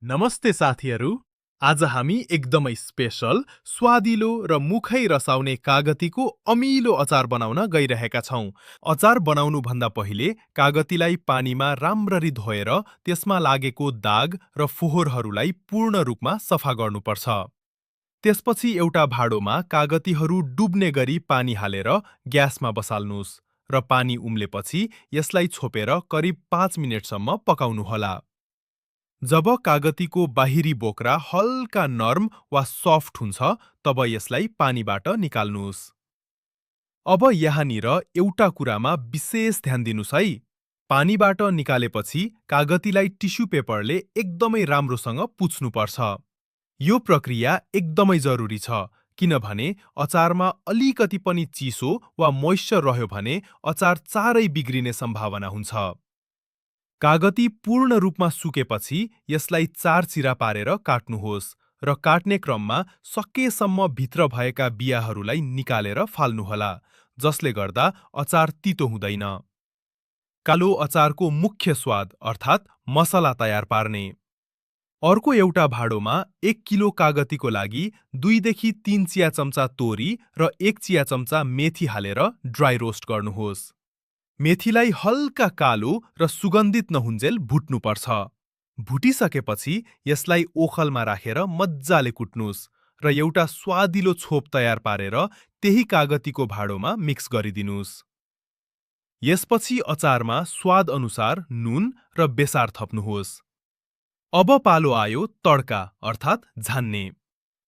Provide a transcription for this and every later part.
नमस्ते साथीहरू। आज हामी एकदमै स्पेशल, स्वादिलो र मुखै रसाउने कागतीको अमिलो अचार बनाउन गइरहेका छौं। अचार बनाउनुभन्दा पहिले कागतीलाई पानीमा राम्ररी धोएर त्यसमा लागेको दाग र फोहोरहरूलाई पूर्ण रूपमा सफा गर्नुपर्छ। त्यसपछि एउटा भाँडोमा कागतीहरू डुब्ने गरी पानी हालेर ग्यासमा बसाल्नुस् र पानी उम्लेपछि यसलाई छोपेर करिब 5 मिनेटसम्म पकाउनुहोला। जब कागतीको बाहिरी बोक्रा हल्का नर्म वा सफ्ट हुन्छ तब यसलाई पानीबाट निकाल्नुस्। अब यहाँनिर एउटा कुरामा विशेष ध्यान दिनुस् है। पानीबाट निकालेपछि कागतीलाई टिस्यु पेपरले एकदमै राम्रोसँग पुछ्नुपर्छ। यो प्रक्रिया एकदमै जरुरी छ किनभने अचारमा अलिकति पनि चिसो वा मोइस्चर रह्यो भने अचार चाँडै बिग्रिने सम्भावना हुन्छ। कागती पूर्ण रूपमा सुकेपछि यसलाई 4 चिरा पारेर काट्नुहोस् र काट्ने क्रममा सकेसम्म भित्र भएका बियाहरूलाई निकालेर फाल्नुहोला, जसले गर्दा अचार तितो हुँदैन। कालो अचारको मुख्य स्वाद अर्थात् मसला तयार पार्ने। अर्को एउटा भाँडोमा 1 किलो कागतीको लागि 2 देखि 3 चिया चम्चा तोरी र 1 चिया चम्चा मेथी हालेर ड्राई रोस्ट गर्नुहोस्। मेथीलाई हल्का कालो र सुगन्धित नहुन्जेल भुट्नुपर्छ। भुटिसकेपछि यसलाई ओखलमा राखेर मज्जाले कुट्नुस् र एउटा स्वादिलो छोप तयार पारेर त्यही कागतीको भाँडोमा मिक्स गरिदिनुस्। यसपछि अचारमा स्वाद अनुसार नुन र बेसार थप्नुहोस्। अब पालो आयो तड्का अर्थात् झान्ने।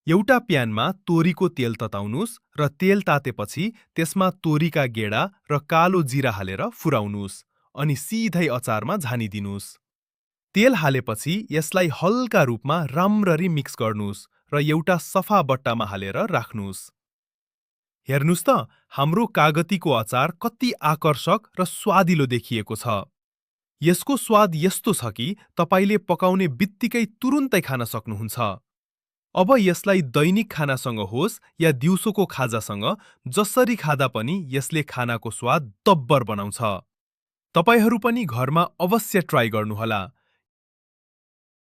एउटा प्यानमा तोरीको तेल तताउनुस् र तेल तातेपछि त्यसमा तोरीका गेडा र कालो जिरा हालेर फुराउनुस् अनि सिधै अचारमा झानिदिनुस्। तेल हालेपछि यसलाई हल्का रूपमा राम्ररी मिक्स गर्नुस् र एउटा सफा बट्टामा हालेर राख्नुस्। हेर्नुस् त, हाम्रो कागतीको अचार कति आकर्षक र स्वादिलो देखिएको छ। यसको स्वाद यस्तो छ कि तपाईले पकाउने बित्तिकै तुरुन्तै खान सक्नुहुन्छ। अब यसलाई दैनिक खानासँग होस् या दिउँसोको खाजासँग जसरी खादा पनि यसले खानाको स्वाद तब्बर बनाउँछ। तपाईहरू पनि घरमा अवश्य ट्राई गर्नुहोला